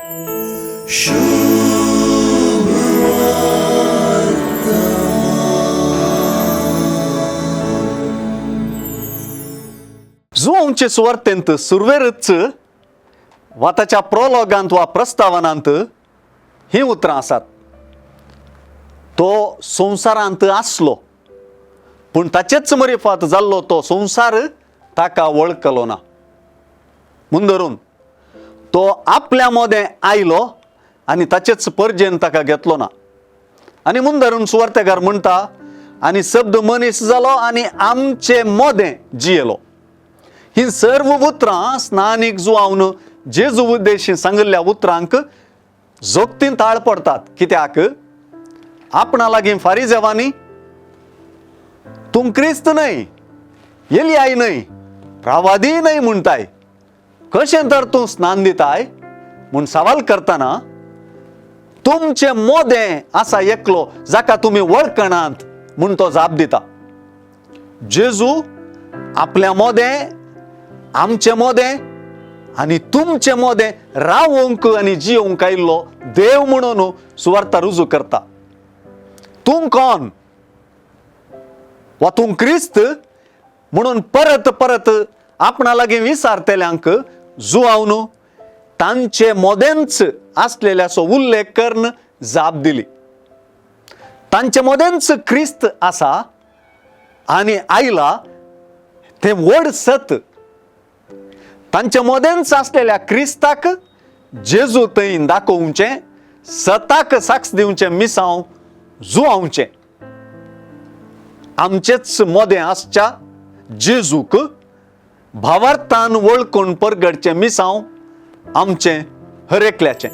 जुवांचे सुवार्तेंत सुरवेरच वा ताच्या प्रोलॉगांत वा प्रस्तावनांत हीं उतरां आसात. तो संवसारांत आसलो पूण ताचेच मरिफात जाल्लो तो संवसार ताका वळखलो ना. मुंदरून तो आपल्या मोदें आयलो आनी ताचेच परजेन ताका घेतलो ना. आनी मुंदरून सुवार्तेकार म्हणटा आनी शब्द मनीस जालो आनी आमचे मोदें जियेलो. ही सर्व उतरां स्नानीक जुवावन जेजू उद्देशी सांगिल्ल्या उतरांक जोगतीन ताळ पडतात. कित्याक आपणा लागीं फारीजेवांनी तूं क्रिस्त न्हय, एलियाय न्हय, प्रावादी न्हय म्हणटाय, कशें तर तूं स्नान दिताय म्हूण सवाल करतना तुमचे मोदें आसा एकलो जाका तुमी वळखनात म्हूण तो जाप दिता. जेजू आपल्या मोदें, आमचे मोदें आनी तुमचे मोदें रावोंक आनी जियोवंक आयिल्लो देव म्हणून सुवार्ता रुजू करता. तूं कोण वा तूं क्रिस्त म्हणून परत परत आपणा लागीं विचारतल्यांक जुवावन तांचे मोदेंच आसलेल्याचो उल्लेख करून जाप दिली. तांचे मोदेंच क्रिस्त आसा आनी आयला तें व्हड सत. तांचे मोदेंच आसलेल्या क्रिस्ताक जेजू थंय दाखोवचें, सताक साक्ष दिवचें मिसांव जुवावचें. आमचेच मोदें आसच्या जेजूक भावार्थान वळखून परगटचें मिसांव आमचें हर एकल्याचें.